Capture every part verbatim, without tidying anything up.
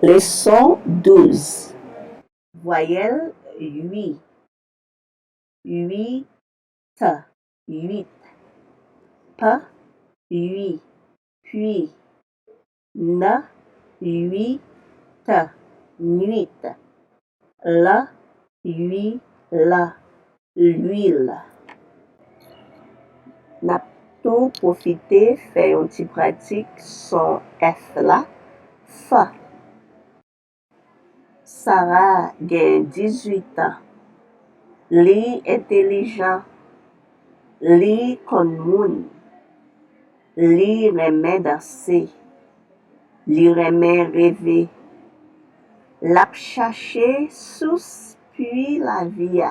Leson douz. Vwayèl ui. Ui, t, uit. P, ui, pui. N, ui, t, nuit. L, ui, l, lwil. N ap tou pwofite fè yon ti pratik son F la. F. Sara gen dizuit an. Li entèlijan. Li konn moun. Li renmen danse. Li renmen reve. L ap chache sous pui lavi a.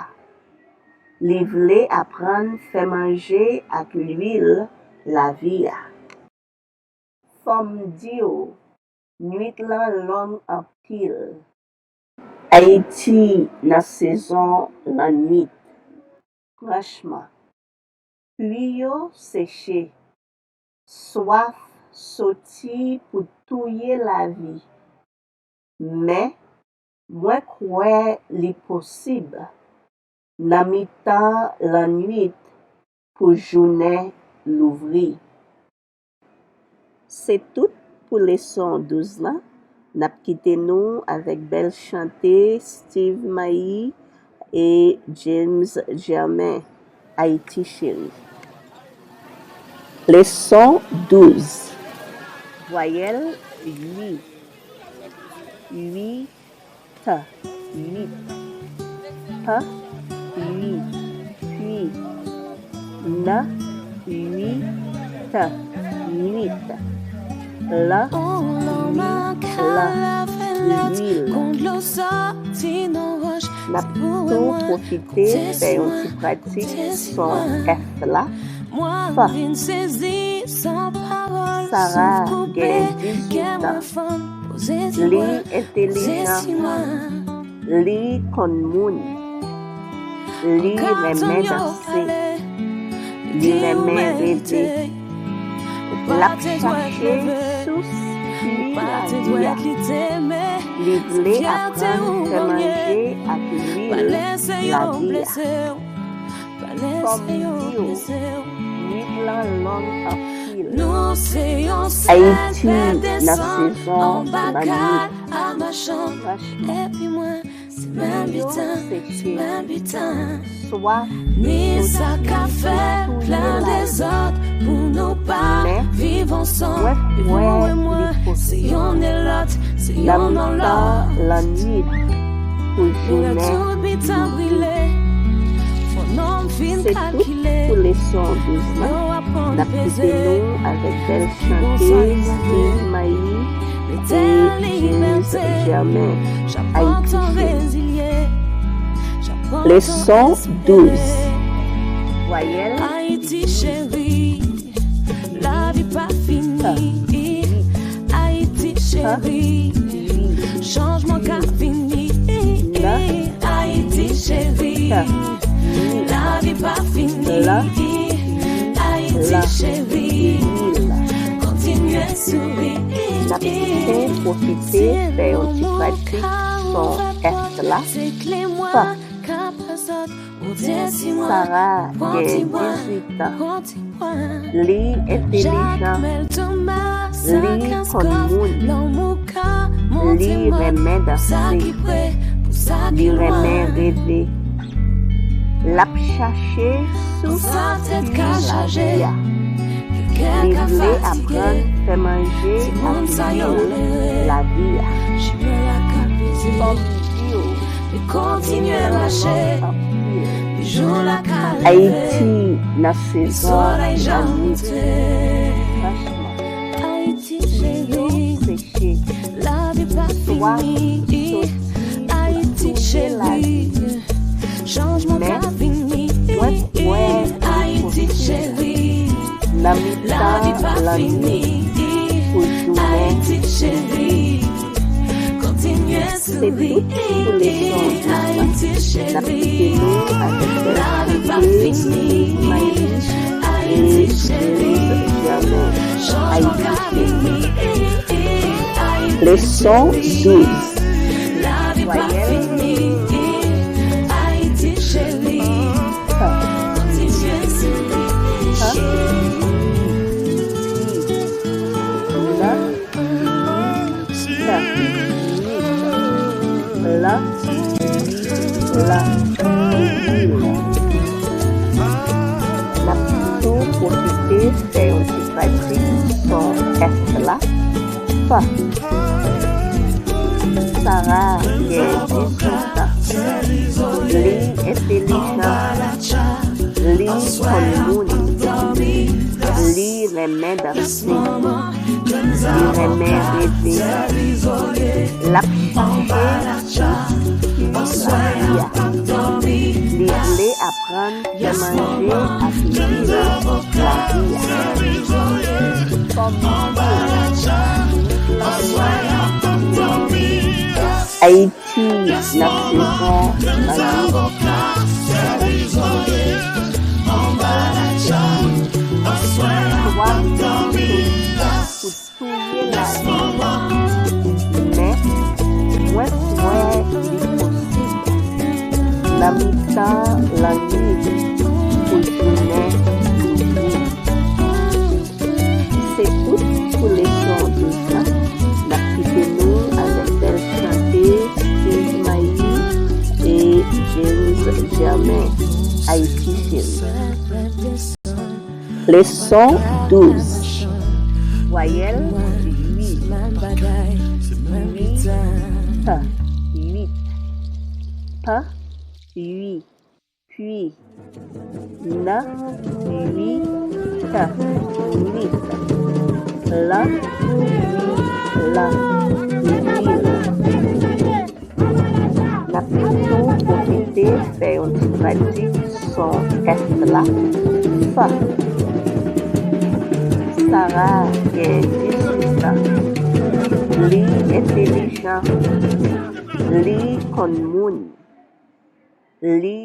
Li vle aprann fè manje ak lwil lavi a. Fò m di w, nuit lan long anpil. Ayiti nan sezon lannuit. Franchman, pli yo seche. Swaf soti pou touye lavi. Men, mwen kwè li posib nan mitan lannuit pou jounen louvri. Se tout pou leson douz lan. N ap kite nou avèk bèl chante Steve Mayi e James Germain, Ayiti Cheri. Leson douz. Vwayèl ui. Ui, t, uit. P, ui, pui. N, ui, t, nuit. L, ui, l, lwil. N ap tou pwofite fè yon ti pratik son F la. F. Sara gen dizuit an. Li entèlijan. Li konn moun. Li renmen danse. Li renmen reve. L ap chache sous pui lavi a. Li vle aprann fè manje ak lwil lavi a. Fò m di w, nuit lan long anpil. Ayiti nan sezon lannuit. Franchman, pli yo seche. Swaf soti pou touye lavi. Men, mwen kwè li posib. Nan mitan lannuit pou jounen louvri. Se tout pou leson douz lan. N ap kite nou avèk bèl chante Steve Mayi e James Germain, Ayiti Cheri. Leson douz. Vwayèl Ayiti Cheri. Lavi pa fini. Ayiti Cheri. Chanjman ka vini. Ayiti Cheri. Lavi pa fini. Ayiti Cheri. Kontinye souri. N ap tou pwofite fè yon ti pratik son F la. F. Sara gen dizuit an. Li entèlijan. Li konn moun. Li renmen danse. Li renmen reve. L ap chache sous pui lavi a. Li vle aprann fè manje ak lwil lavi a. Fò m di w, Kontinye mache. Jou la ka leve. Ayiti nan sezon lannuit. Franchman, pli yo seche. Swaf soti pou touye lavi. Men, mwen kwè li posib. Nan mitan lannuit pou jounen louvri. Se tout pou leson douz lan. N ap kite nou avèk bèl chante Steve Mayi e James Germain, Ayiti Cheri. Leson douz. Vwayèl. Ka. Ka. Na. Ka. La. La. N ap tou pwofite fè yon ti pratik son S la. Fa. Sara gen dizuit an. Li entelijan. Li konn moun. Li renmen danse. Li renmen reve. L ap chache sous ki lavi a. Li vle aprann fè manje ak viv lavi a. Kòm Ayiti nan sezon mannye. Twa minit pou touye lavi. Men, mwen kwè li posib. Nan mitan lannwit pou jounen louvri. Se tout pou leson douz la. N ap kite nou avèk bèl chante Ismaïl e James Germain, Ayiti Cheri. Leson douz. Vwayèl ui. Ui. Pa. Uit. Pa. Ui. Pwi. Na. Ui. Ta. Uit. La. Ui. La. Uit. N ap tou pwofite fè yon ti pratik son S la. Fa. Sara gen dizuit an. Li entelijan. Li konn moun. Li